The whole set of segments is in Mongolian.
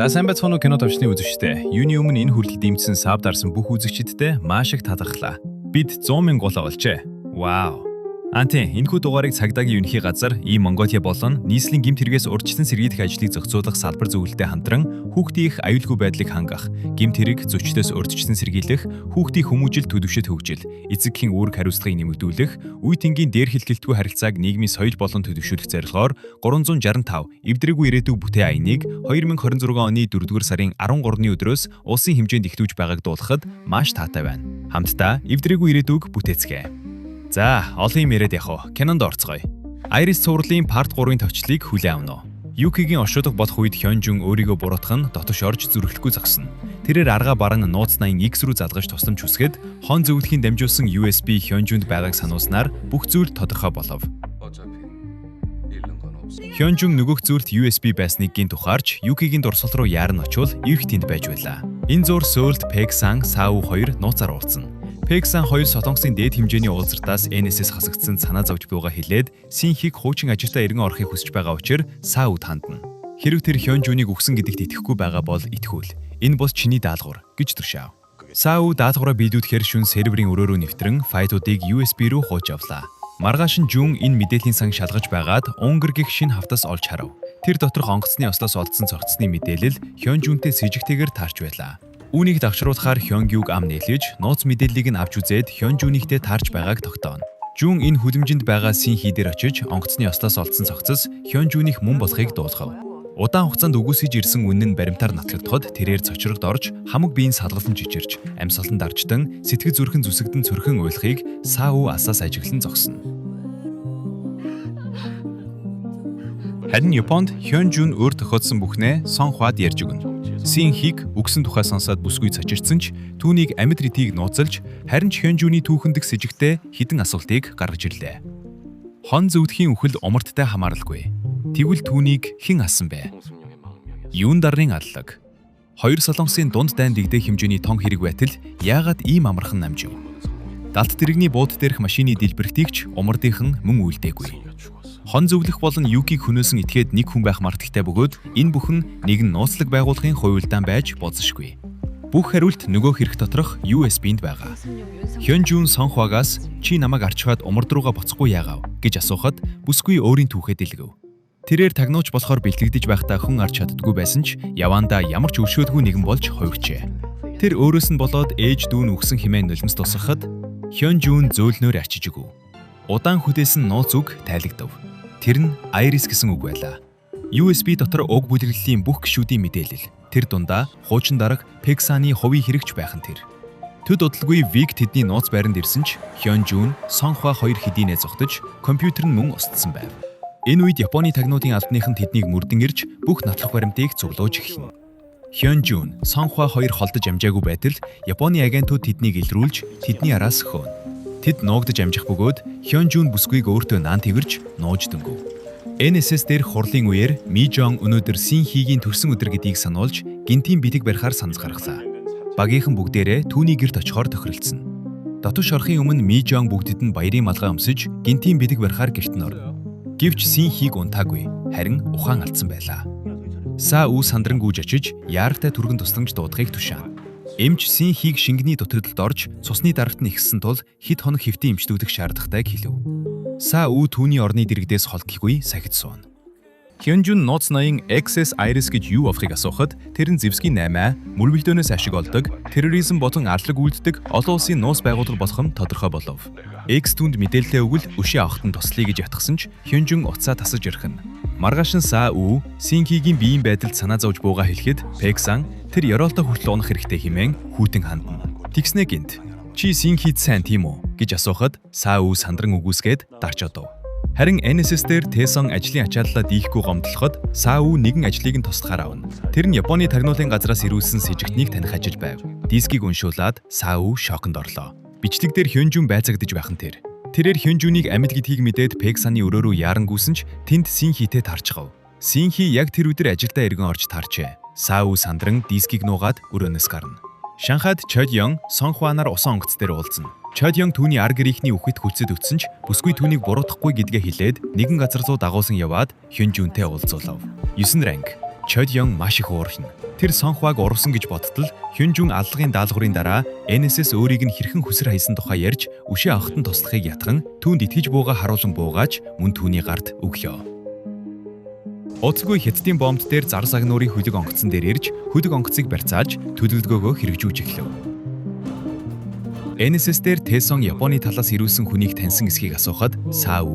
За, сайн байцгаана уу, кино товчны үзэгчдээ. Юуны өмнө энэ хүртэл дэмжсэн, sub дарсан бүх үзэгчдэдээ маш их талархлаа. Бид 100 мянга голоо олжээ. Вау. Антин, энэхүү дугаарыг цагдаагийн ерөнхий газар, ийм Монголиа болон нийслэлийн гэмт хэрэгээс урьдчилан сэргийлэх ажлыг зохицуулах салбар зөвлөлтөй хамтран хүүхдийн эрх, аюулгүй байдлыг хангах, гэмт хэрэг, зөрчлөөс урьдчилан сэргийлэх, хүүхдийн хүмүүжил, төлөвшөлт хөгжил, эцэг эхийн үүрэг хариуцлагыг нэмэгдүүлэх, үе тэнгийн дээр хэлтгэлтгүй харилцааг нийгмийн соёл болон төлөвшүүлэх зорилгоор 365 эвдрээгүй ирээдүйг бүтээ аяныг 2026 оны 4-р сарын 13-ны өдрөөс улсын хэмжээнд эхлүүлж байгааг дуулахад маш таатай байна. Хамтдаа эвдрээгүй ирээдүйг бүтээцгээе. За, олон юм яриад явах уу. Кинонд орцгоё. Iris цувралын part 3-ын товчлыг хүлээн авна уу? Юкигийн оршуулга болох үед Хёнжун өөрийгөө буруутгах нь дотош орж зүрхлэхгүй зогсно. Тэрээр аргаа баран нууц 80 X рүү залгаж тусламж хүсгэд хон зөвлөхийн дамжуулсан USB Хёнжүнд байгааг сануулснаар бүх зүйл тодорхой болов. 어차피 잃는 건 없어. Хёнжүн нөгөөх зүйлд USB байсныг гинт ухаарч Юкигийн дурсгал руу яаран очвол эрх тэнд байж байлаа. Энэ зур Сөүлд Пексан, Сау хоёр нууцаар уулзна. Пексан хоёр Солонгосын дээд хэмжээний уулзалтаас NSS хасагдсан санаа зовж буйгаа хэлээд Синхийг хуучин ажилдаа эргэн орохыг хүсэж байгаа учир Сауд хандна. Хэрв тэр Хёнжүнийг үхсэн гэдэгт итгэхгүй байгаа бол итгүүл. Энэ бол чиний даалгавар гэж тушаав. Сау даалгавраа биелүүлэхээр шөнө серверийн өрөө рүү нэвтрэн файлуудыг USB рүү хууж авлаа. Маргааш нь Жун энэ мэдээллийн сан шалгаж байгаад Унгар гэх шинэ хавтас олж харав. Тэр доторх онгоцны ослоос олдсон цогцсны мэдээлэл Хёнжүнтэй сэжигтэйгээр таарч байлаа. Үүнийг давчруулахаар Хёнгюг ам нээлж нууц мэдээллийг нь авч үзээд Хёнжүнийхтэй таарч байгааг тогтооно. Жун энэ хүлэмжинд байгаа Синхи дээр очиж онгоцны ослоос олдсон цогцос Хёнжүнийх мөн болохыг дуулгав. Удаан хугацаанд үгүйсгэж ирсэн үнэн нь баримтаар нотлогдоход тэрээр цочрогд орж хамаг биеийн салгалан жижирч амьсгалан даржтан сэтгэл зүрхэн зүсэгдэн цөрхөн уйлахыг Сау асаас ажиглан зогсно. Харин Японд Хёнжүн өөр тохиолдсон бүхнээ Сон Хуад ярьж өгнө. Син Хиг үгсэн тухай сонсоод бүсгүй цочирдсан ч түүнийг амьд ритийг нууцлж харин ч Хёнжүний түүхэн дэх сэжигтэй хэдэн асуултыг гаргаж ирлээ. Хон зөвдхийн үхэл умарттай хамааралгүй. Тэгвэл түүнийг хэн алсан бэ? 홍승영의 망명이나 Юун дарын аллаг. Хоёр солонгосын дунд дайн дэгдэх хэмжээний тон хэрэг байтал яагаад ийм амархан намжив? Далд тэрэгний бууд дээрх машины дэлбэрхтийг ч умардынхан мөн үйлдээгүй. 승희가 죽었어. Хон зөвлөх болон Юкиг хөнөөсөн этгээд нэг хүн байх мартагтай бөгөөд энэ бүхэн нэгэн нууцлаг байгууллагын хувилдаан байж болзошгүй. Бүх хариулт нөгөө хэрэг доторх USB-нд байгаа. Хёнжүн Сонхвагаас чи намайг арчгаад умард руугаа буцахгүй яагаав гэж асуухад бүсгүй өөрийн түүхээ дэлгэв. Тэрээр тагнууч болохоор бэлтгэгдэж байхдаа хүн арч чаддгүй байсан ч яваандаа ямар ч өршөөлгүй нэгэн болж хувирчээ. Тэр өөрөөс нь болоод ээж дүү нь үхсэн хэмээн нулимс тусгахад Хёнжүн зөөлнөөр арчиж өгөв. Удаан хүлээсэн нууц үг тайлагдав. Тэр нь Iris гэсэн үг байлаа. USB дотор уг бүлэглэлийн бүх гишүүдийн мэдээлэл. Тэр дундаа хуучин дарга Пексаны хувийн хэрэгч байх нь тэр. Төд удалгүй Вик тэдний нууц байранд ирсэн ч Хёнжүн, Сонхва хоёр хэдийнэ зогтож компьютер нь мөн устсан байв. Энэ үед Японы тагнуудын албаныхан тэднийг мөрдөн ирж бүх нотлох баримтыг цуглуулж эхэлнэ. Хёнжүн, Сонхва хоёр холдож амжаагүй байтал Японы агентууд тэднийг илрүүлж тэдний араас хөөнө. Тэд нуугдаж амжих бөгөөд Хёнжүн бүсгүйг өөртөө наан тэрж нууж дөнгөв. NSS дээрх хурлын үеэр Мижон өнөөдөр Синхигийн төрсөн өдөр гэдгийг сануулж гэнтийн бэлэг барихаар санал гаргалаа. Багийнхан бүгдээрээ түүний гэрт очихоор тохиролцсон. Дотоош орохын өмнө Мижон бүгдэд нь баярын малгай өмсөж гэнтийн бэлэг барихаар гэрт нь орно. Гэвч Синхиг унтаагүй, харин ухаан алдсан байлаа. Са үү сандран гүйж очиж яаралтай түргэн тусламж дуудахыг тушаана. Эмч Синхиг шингэний дутагдлалд орж цусны даралт нь ихссэн тул хэд хоног хэвтэн эмчлэгдэх шаардлагатайг хэлв. Са үү түүний орны дэргэдээс холдолгүй сахид сууна. Хёнжүн нууц ноён XS Iris гэж юу болохыг асуухад тэр нь зэвсгийн 8, мөрбөлдөөнөөс ашиг олдог, терроризм болон арлаг үйлддэг олон улсын нууц байгууллага болох нь тодорхой болов. X түүнд мэдээлэлээ өгвөл өшөө авахт нь туслая гэж ятгсан ч Хёнжүн уцаа тасаж ирхэн. Маргааш нь Са үү Синхигийн биеийн байдалд санаа зовж буугаа хэлэхэд Пексан тэр ёроолтой хүртэл унах хэрэгтэй хэмээн хүйтэн хандна. Тэгснэ гинт чи Синхид сайн тийм үү гэж асуухад Са үү сандран үгүйсгээд дарч одов. Харин NSS дээр Тэсон ажлын ачааллаа дийлэхгүй гомдлоход Сау нэгэн ажлыг нь туслахаар авна. Тэр нь Японы тагнуулын газраас ирүүлсэн сэжигтнийг таних ажил байв. Дискийг уншуулад Сау шоконд орлоо. Бичлэг дээр Хёнжүн байцаагдаж байх нь тэр. Тэрээр Хёнжүнийг амьд гэдгийг мэдээд Пексаны өрөө рүү яарангүйсэн ч тэнд Синхитэй тарчхав. Синхи яг тэр өдөр ажилдаа эргэн орж тарчээ. Сау сандран дискийг нуугаад өрөөнөөс гарна. Шанхайд Чодьон Сонхуанаар усан онгоц дээр уулзна. Чодьон түүний ар гэрийнхний үхэт хүлцэд өтсөн ч бүсгүй түүнийг буруутгахгүй гэдгээ хэлээд нэгэн газар руу дагуулсан яваад Хёнжүнтэй уулзуулав. 9 ранг. Чодьон маш их уурлна. Тэр Сонхваг урвсан гэж бодтол Хюнжүн аллагын даалгаврын дараа NSS өөрийг нь хэрхэн хүсэр хайсан тухай ярьж өшөө авахт нь туслахыг ятган түүнд итгэж буугаа харуулан буугааж мөн түүний гарт өглөө. Уцгүй Хятадын бомбд дээр зар сагнуурын хөлөг онгоцон дээр ирж хөлөг онгоцыг барьцааж төлөвлөгөөгөө хэрэгжүүлж эхлэв. NSS дээр Тэсон Японы талаас ирүүлсэн хүнийг таньсан эсхийг асуухад Саа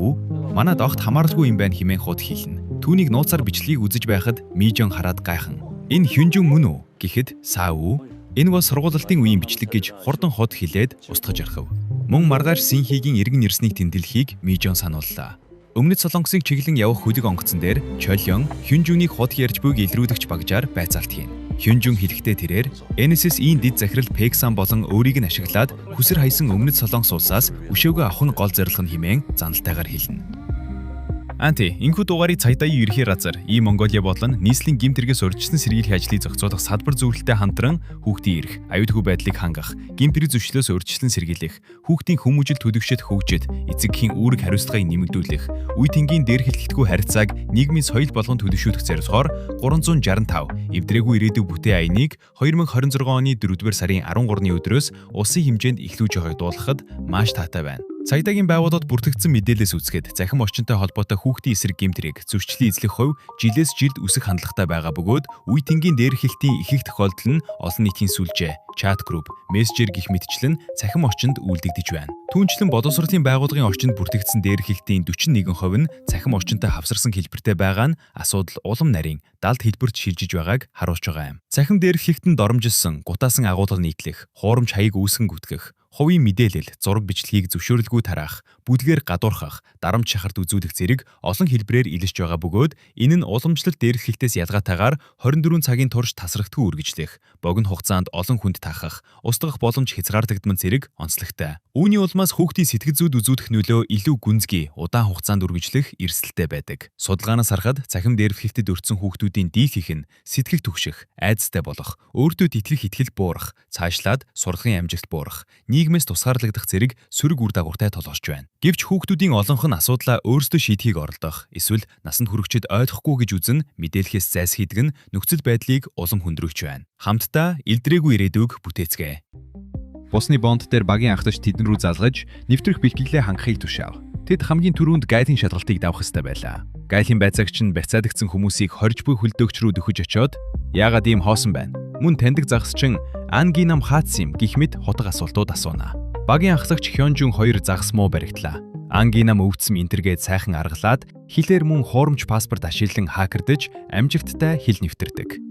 манад огт хамааралгүй юм байна хэмээн хууд хэлнэ. Түүнийг нууцаар бичлэгийг үзэж байхад Мижон хараад гайхан. Энэ Хюнжүн мөн үү гэхэд Саа энэ бол сургуулалтын үеийн бичлэг гэж хурдан хот хэлээд устгаж орхив. Мөн маргааш Синхигийн иргэн ирснийг тэмдэглэхийг Мижон санууллаа. Өмнөд Солонгосыг чиглэн явах хөлөг онгоцон дээр Чолион Хюнжүнийг хот ярьж буйг илрүүлэгч багжаар байцаалт хийнэ. Хюнжүн хэлэхдээ тэрээр NSS-ийн дэд захирал Пексан болон өөрийг нь ашиглаад хүсэр хайсан Өмнөд Солонгос улсаас өшөөгөө авах нь гол зорилго нь хэмээн заналтайгаар хэлнэ. Анти, энэхүү дугаарыг цагдаагийн ерхий газар, И Монголиа болон нийслэлийн гэмт хэрэгээс урьдчилан сэргийлэх ажлыг зохицуулах салбар зөвлөлтөй хамтран хүүхдийн эрх, аюулгүй байдлыг хангах, гэмт хэрэг зөрчлөөс урьдчилан сэргийлэх, хүүхдийн хүмүүжил төлөвшөлт хөгжид, эцэг эхийн үүрэг хариуцлагыг нэмэгдүүлэх, үе тэнгийн дээрхэлтгүй харилцааг нийгмийн соёл болгон төлөвшүүлэх зорилгоор 365 эвдрээгүй ирээдүй бүтээн аяныг 2026 оны 4-р сарын 13-ны өдрөөс улсын хэмжээнд эхлүүлж байгааг дуулгахад маш таатай байна. Цагдаагийн байгууллагад бүртгэгдсэн мэдээлэлээс үзэхэд цахим орчинтой холбоотой хүүхдийн эсрэг гэмт хэрэг, зөрчлийн эзлэх хувь жилээс жилд өсөх хандлагатай байгаа бөгөөд үе тэнгийн дээрхэлтийн ихэнх тохиолдол нь олон нийтийн сүлжээ, чат групп, мессежер гэх мэтчлэн цахим орчинд үйлдэгдэж байна. Түүнчлэн боловсролын байгууллагын орчинд бүртгэгдсэн дээрхэлтийн 41% нь цахим орчинтой хавсарсан хэлбэртэй байгаа нь асуудал улам нарийн далд хэлбэрт шилжиж байгааг харуулж байгаа юм. Цахим дээрхлэгтэн доромжилсон, гутаасан агуулга нийтлэх, хуурамч хаяг үүсгэн гүтгэх, хувийн мэдээлэл, зураг бичлэгийг зөвшөөрлгүй тараах, бүлгээр гадуурхах, дарамт шахарт үзүүлэх зэрэг олон хэлбэрээр илэрч байгаа бөгөөд энэ нь уламжлалт дээрхлэлтээс ялгаатайгаар 24 цагийн турш тасралтгүй үргэлжлэх, богино хугацаанд олон хүнд таахах, устгах боломж хязгаарлагдман зэрэг онцлогтой. Үүний улмаас хүүхдийн сэтгэл зүйд үзүүлэх нөлөө илүү гүнзгий, удаан хугацаанд үргэлжлэх эрсдэлтэй байдаг. Судалгаанаас харахад цахим дээрхлэлтэд өртсөн хүүхдүүдийн дийлхийнх нь сэтгэх түгших, айдастай болох, өөртөө итгэх итгэл буурах, цаашлаад сурлагын амжилт буурах, нийгмээс тусгаарлагдах зэрэг сөрөг үр дагавартай тулгарч байна. Гэвч хүүхдүүдийн олонх нь асуудлаа өөрсдөө шийдэхийг оролдох, эсвэл насанд хүрэхчид ойлгохгүй гэж үзэн мэдээлэхээс зайлсхийдэг нь нөхцөл байдлыг улам хүндрүүлж байна. Хамтдаа элдрээгүй ирээдүйг бүтээцгээе. Бусны бонд дээр багийн ахлагч тэдэн рүү залгаж нэвтрэх бэлтгэлээ хангахыг тушаав. Тэд хамгийн түрүүнд гайлын шалгалтыг давах ёстой байлаа. Гайлын байцаагч нь барьцаадагцсан хүмүүсийг хорж буй хөлдөөгч рүү дөхөж очиод яагаад ийм хоосон байна? Мөн таньдаг загасчин Ангинам хаацсан юм гэх мэт хутга асуултууд асууна. Багийн ахлагч Хёнжүн хоёр загас муу баригдлаа. Ангинам өвдсөн энтергээд сайхан аргалаад хилээр мөн хуурамч паспорт ашиглан хакердэж амжилттай хил нэвтэрдэг.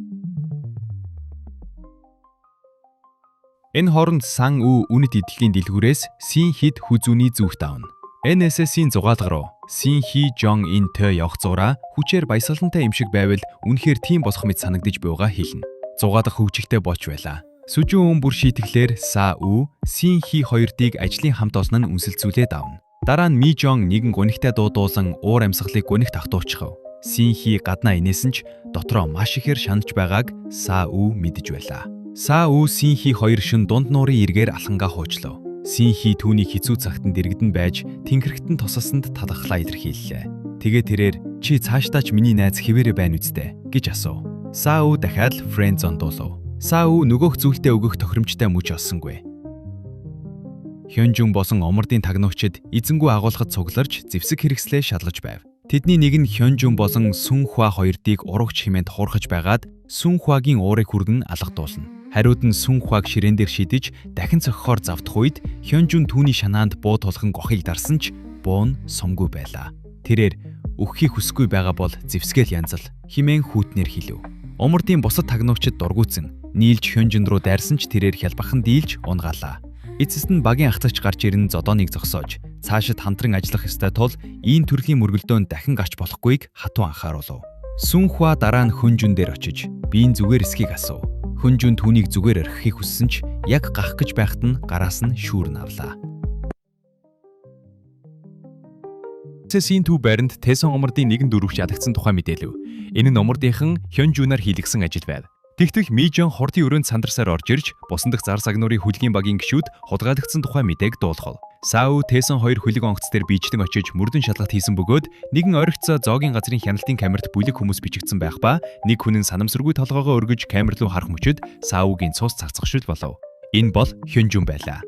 Энэ хооронд Сан Ү үнэт эдлэлийн дэлгүүрээс Син Хид хүзүүний зүгт авна. NSS-ийн зугаалга руу Син Хи Жон Ин Тэ явах зураа хүчээр баясгалантай юм шиг байвал үнэхээр тийм болох мэт санагдаж буйгаа хэлнэ. Зугаалга хөгжихтэй болж байлаа. Сүжин өн бүр шийтгэлээр Са Ү, Син Хи хоёрдыг ажлын хамт олон нь үнсэлцүүлээд авна. Дараа нь Ми Жон нэгэн гунигтай дуудуулан уур амьсгалыг гунигт автуучхав. Син Хи гаднаа инээсэн ч дотроо маш ихээр шаналж байгааг Са Ү мэдэж байлаа. Са Ү Син Хи хоёр шин дунд нуурын эргээр алхангаа хуучлав. Син Хи түүнийг хэцүү цагт нь дэрэгдэн байж тэнхрэгтэн тусалсанд талархлаа илэрхийллээ. Тэгээ тэрээр чи цаашдаа ч миний найз хэвээрээ байна үсттэй гэж асуув. Са Ү дахиад л friend zone дуулав. Са Ү нөгөөх зүйлтэй өгөх тохиромжтой мөч олсонгүй. Хёнжүн болон Омордын тагнуучид эзэнгүү агуулгад цугларч зэвсэг хэрэгслээ шалгаж байв. Тэдний нэг нь Хёнжүн болон Сүн Хуа хоёрдыг урагч хэмээнд хуурхаж байгаад Сүн Хуагийн уурыг хүргэн алгадуулна. Хариуд нь Сүн Хуаг ширээн дээр шидэж дахин цохихоор завдах үед Хёнжүн түүний шанаанд буу тулхан гохыг дарсан ч буу нь сумгүй байлаа. Тэрээр өгөхийг хүсэхгүй байгаа бол зэвсгээл янзал хэмээн хүүтнэр хэлв. Омордын бусад тагнуучид дургүйцэн нийлж Хёнжүн рүү дайрсан ч тэрээр хялбахан дийлж унгаалаа. Эцэст нь багийн ахлагч гарч ирэн зодооныг зогсоож цаашид хамтран ажиллах ёстой тул ийм төрлийн мөргөлдөөнд дахин гарч болохгүйг хатуу анхааруулв. Сүн Хуа дараа нь Хөнжүн дээр очиж биеийн зүгээр эсхийг асуув. Хөнжүн түүнийг зүгээр орхихыг хүссэн ч яг гах гэж байхад нь гараас нь шүүр нь авлаа. Сэсийн төв байранд Тэсон омордын нэгэн дөрвөгч ялагдсан тухай мэдээлв. Энэ нь омордынхан Хёнжүнаар хийлгсэн ажил байв. Тэгтэх Мижон хурдын өрөөнд сандарсаар орж ирж бусан дах зар сагнуурын хүлгийн багийн гишүүд хулгайлагдсан тухай мэдээг дуулгав. Сау Тэсэн хоёр хөлөг онгоц дээр биечлэн очиж мөрдөн шалгалт хийсэн бөгөөд нэгэн оригцоо зоогийн газрын хяналтын камерт бүлэг хүмүүс бичигдсэн байх ба нэг хүн нь санамсаргүй толгоогоо өргөж камер руу харах мөчид Саугийн цус цацгашил болов. Энэ бол Хёнжүн байлаа.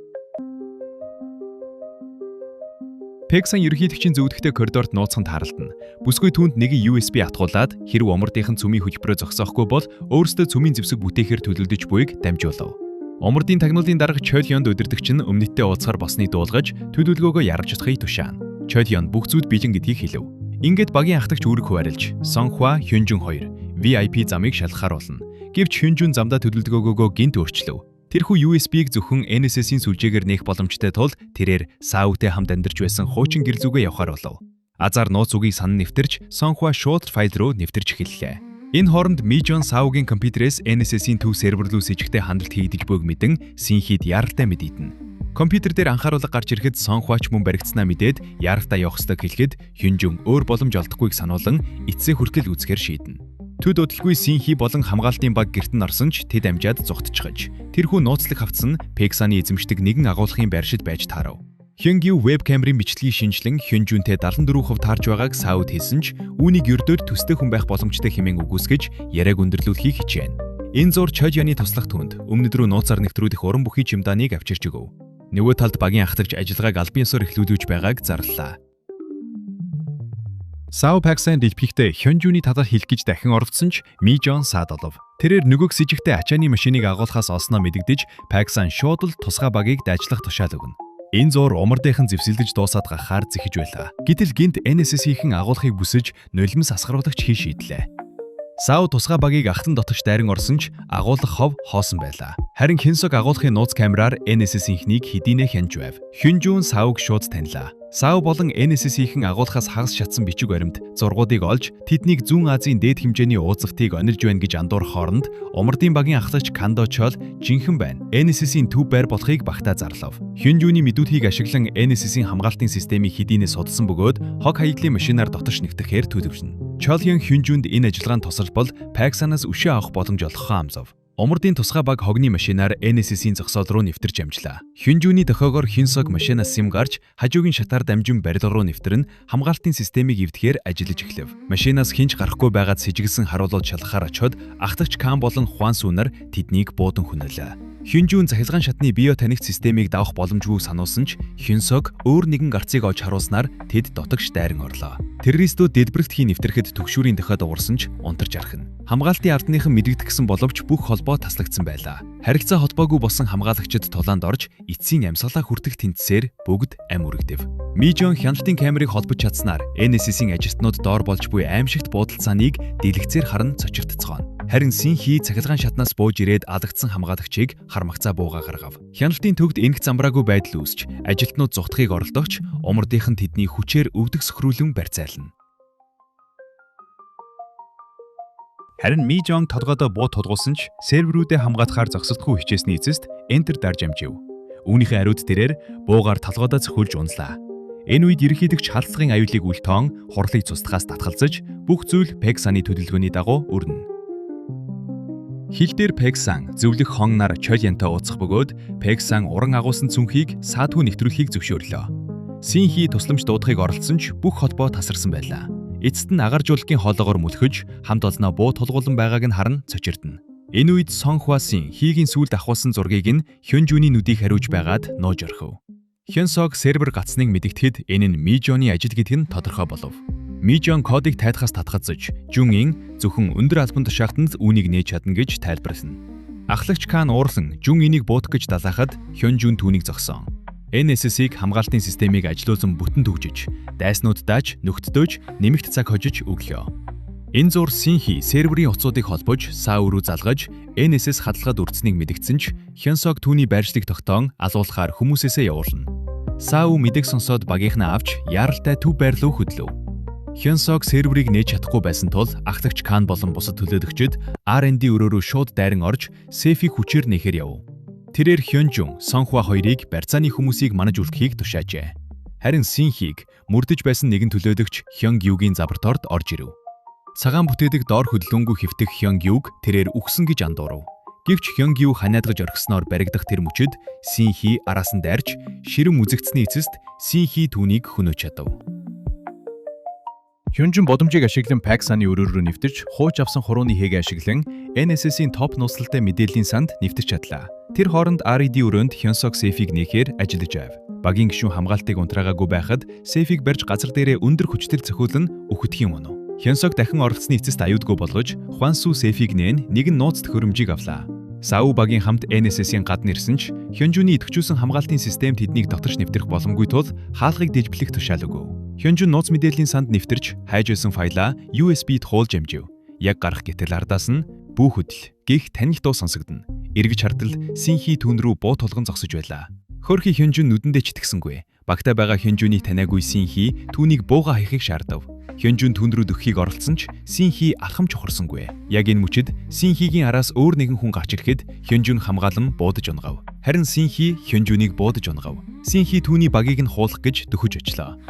Пексан ерөнхийлөгчийн зөвлөгтэй коридорт нууцхан тааралдана. Бүсгүй түүнд нэгэн USB атгуулад хэрв умардынхан цөмийн хөтөлбөрөө зогсоохгүй бол өөрсдөө цөмийн зэвсэг бүтээхээр төлөвлөж буйг дамжуулав. Умардын тагнуулын дарга Чолионд удирдагч нь өмнөдтэй уулзахаар босныг дуулгаж төлөвлөгөөгөө ярж чадахыг тушаана. Чолион бүх зүйлд бэлэн гэдгийг хэлв. Ингээд багийн ахтагч үүрэг хуваарлж Сонхва, Хюнжүн хоёр VIP замыг шалгахаар болно. Гэвч Хюнжүн замдаа төлөвлөгөөгөө гинт өөрчлөв. Тэрхүү USB-г зөвхөн NSS-ийн сүлжээгээр нээх боломжтой тул тэрээр Саутай хамт амьдарч байсан хуучин гэр зүгээ явахаар болов. Азар нууц үгийг санан нэвтэрч Сонхва шууд файл руу нэвтэрч эхэллээ. Энэ хооронд Мижон Саугийн компьютерээс NSS-ийн төв сервер рүү сэжигтэй хандалт хийгдэж буйг мэдэн Синхид яралтай мэдийдэнэ. Компьютер дээр анхааруулга гарч ирэхэд Сонхвач мөн баригдсанаа мэдээд яралтай явах ёстойг хэлэхэд Хюнжүн өөр боломж олдохгүйг сануулan эцсээ хүртэл үзэхээр шийднэ. Төд удалгүй Синхи болон хамгаалтын баг гэрт нь орсон ч тэд амжаад зугтчихаж. Тэрхүү нууцлаг хавцас нь Пексаны эзэмшдэг нэгэн агуулгын байршид байж таарав. Хёнгю веб камерын бичлэгийг шинжилэн Хёнжүнтэй 74% таарж байгааг Сауд хэлсэн ч үүнийг ердөөд төстэй хүн байх боломжтой хэмээн үгүйсгэж яриаг өндөрлүүлэхийг хичээнэ. Энэ зур Чожяны туслах түнд өмнөд рүү нууцаар нэвтрүүлэх уран бүхий чимдааныг авчирч өгөв. Нөгөө талд багийн ахтагч ажиллагааг албан ёсоор эхлүүлж байгааг зарлалаа. Сао Паксан дэлбэхдээ Хёнжүний талаар хэлэх гэж дахин оролдсон ч Мижон саад олов. Тэрээр нөгөөг сэжигтэй ачааны машиныг агуулхаас олсноо мэдэгдэж Паксан шууд л тусгай багийг дайчлах тушаал өгнө. Энэ зуур умардынхан зэвсэлдэж дуусаад гахаар зэхэж байлаа. Гэтэл гинт NSS-ийн агуулгыг бүсэж нулимс асгаруулагч хий шийдлээ. Сао тусгай багийг ахтан дотогч дайран орсон ч агуулгах хов хоосон байлаа. Харин Хинсог агуулгын нууц камераар NSS-ийнхнийг хэдийнэ хянж байв. Хюнжүүн Саог шууд танилаа. Сао болон NSS-ийн агуулгаас хагас шатсан бичиг баримт зургуудыг олж тэднийг Зүүн Азийн дээд хэмжээний уулзалтыг онилж байна гэж андуурах хооронд умардын багийн ахлагч Кандо Чол жинхэнэ байна. NSS-ийн төв байр болохыг багтаа зарлав. Хюнжүүний мэдүүлгийг ашиглан NSS-ийн хамгаалтын системийг хэдийнэ судалсан бөгөөд хог хаяглын машинаар дотож нэвтэхээр төлөвлөнө. Чолын Хюнжүүнд энэ ажиллагаанд тусалбал Паксанаас өшөө авах боломж олгохоо амсав. Умардын тусгай баг хогны машинаар NSS-ийн зогсоол руу нэвтэрч амжлаа. Хюнжүүний дохиогоор Хинсог машинаас сим гарч хажуугийн шатаар дамжин барилга руу нэвтрэн хамгаалтын системийг эвдэхээр ажиллаж эхлэв. Машинаас хинч гарахгүй байгаад сэжиглэсэн харуулууд шалгахаар очиход ахтагч Кан болон Хуан Сунар тэднийг буудан хөнөөлээ. Хюнжүүн цахилгаан шатны био танигч системийг давах боломжгүй сануулсан ч Хюнсог өөр нэгэн гарцыг олж харуулснаар тэд дотогш дайран орлоо. Террористүүд дэлбэрэлт хий нэвтрэхэд түгшүүрийн дохиод уурсан ч унтарч архина. Хамгаалтын ардныхан мэдэгдэхсэн боловч бүх холбоо таслагдсан байлаа. Харилцаа холбоогүй болсон хамгаалагчид тулаанд орж эцсийн амьсгалаа хүртэх тэнцсээр бүгд ам үрэгдэв. Мижон хяналтын камерыг холбож чадсанаар NSS-ийн ажилтнууд доор болж буй аимшигт буудалцааныг дэлгэцээр харан цочиртцгооно. Харин Синхи цахилгаан шатнаас бууж ирээд алагдсан хамгаалагчийг хармагцаа буугаа гаргав. Хяналтын төвд энх замбраагүй байдал үүсч ажилтнууд зугтахыг оролдогч умардынхан тэдний хүчээр өвдөх сөхрүүлэн барьцаална. Харин Мижон толгойдоо буу тулгуулсан ч серверүүдээ хамгаалахаар зогсолтгүй хичээсний эцэст Enter дарж амжив. Үүнийхээ хариуд тэрээр буугаар толгойдоо цохиулж унлаа. Энэ үед ерөнхийлөгч халдлагын аюулыг үл тоон хурлыг цусдахаас татгалзаж бүх зүйл Пексаны төлөвлөгөөний дагуу өрнө. Хил дээр Пексан зөвлөх хон нар Чолянтай уулзах бөгөөд Пексан уран агуулсан цүнхийг саадгүй нэвтрүүлэхийг зөвшөөрлөө. Синхи тусламж дуудахыг оролдсон ч бүх холбоо тасарсан байлаа. Эцэст нь агаар жуулгийн хоолоогоор мөлхөж хамт олноо буу тулгуулан байгааг нь харан цочирдна. Энэ үед Сонхвасын хийгийн сүүлд ахуулсан зургийг нь Хёнжүний нүдийг хариуж байгаад нууж орхив. Хёнсог сервер гацсныг мэдэгдэхэд энэ нь Мижоны ажил гэдг нь тодорхой болов. Мижон кодыг тайлахаас татгацж, Жүн Ин зөвхөн өндөр албан тушаалтанд үүнийг нээж чадна гэж тайлбарлана. Ахлагч Кан уурлан Жүн Инийг буутах гэж далаахад Хёнжүн түүнийг зогсоон. NSS-ийг хамгаалтын системийг ажилуулсан бүтэн түгжиж, дайснууддаач нөхдөдөөж нэмэгт цаг хожиж өглөө. Энэ зур Синхи серверийн утсуудыг холбож, саа өрөө залгаж, NSS хадгалгаад үрдсэнийг мэдэгдсэн ч Хёнсог түүний байршлыг тогтоон алуулахаар хүмүүсээсээ явуулна. Сау мэдээг сонсоод багийнхнаа авч яаралтай төв байр руу хөдлөв. Хёнсог серверийг нээж чадахгүй байсан тул ахлагч Кан болон бусад төлөөлөгчид R&D өрөөрөө шууд дайран орж сейфийг хүчээр нээхээр яв. Тэрээр Хёнжун, Сонхва хоёрыг барьцааны хүмүүсийг манаж үлдэхийг тушаажээ. Харин Синхийг мөрдөж байсан нэгэн төлөөлөгч Хёнгюгийн забарторд орж ирэв. Цагаан бүтээдэг доор хөдлөнгөө хэвтэх Хёнгюг тэрээр үхсэн гэж андуурав. Гэвч Хёнгю ханиадгаж орхисноор баригдах тэр мөчид Синхи араас нь дайрч ширэм үзэгдсэний эцэст Синхи түүнийг хөнөөж чадав. Хюнжин боломжийг ашиглан Паксаны өрөө рүү нэвтэрч, хууч авсан хурууны хээг ашиглан NSS-ийн топ нууцлалтай мэдээллийн санд нэвтэрч чадлаа. Тэр хооронд RED өрөөнд Хёнсок сейфийг нээхээр ажиллаж байв. Багийн гишүүн хамгаалтыг унтраагаагүй байхад сейфийг барьж газар дээрээ өндөр хүчтэй цохиулан үхдэхийн унав. Хёнсок дахин оролцсны эцэст аюулгүй болгож Хвансу сейфийг нээн нэгэн нууц төхөөрөмжийг авлаа. Сау багийн хамт NSS-ийн гадна ирсэн ч Хёнжүний идэвхжүүлсэн хамгаалтын систем тэднийг доторч нэвтрэх боломгүй тул хаалгыг дэжблэх тушаал өгөв. Хёнжүн нууц мэдээллийн санд нэвтэрч хайж байсан файлаа USB-д хуулж амжив. Яг гарах гэтэл ардаас нь бүү хөдөл гих таних дуу сонсогдоно. Эргэж хартал Синхи түүн рүү буу тулган зогсож байлаа. Хөрхи Хёнжүн нүдэндээ читгсэнгүй. Багтаа байгаа Хёнжүний таниагүй Синхи түүнийг бууга хаяхыг шаардав. Хёнжүн түүн рүү дөхөхийг оролдсон ч Синхи алхамж ухарсангүй. Яг энэ мөчид Синхигийн араас өөр нэгэн хүн гарч ирэхэд Хёнжүн хамгаалан буудаж унгав. Харин Синхи Хёнжүнийг буудаж унгав. Синхи түүний багийг нь хуулах гэж дөхөж очлоо.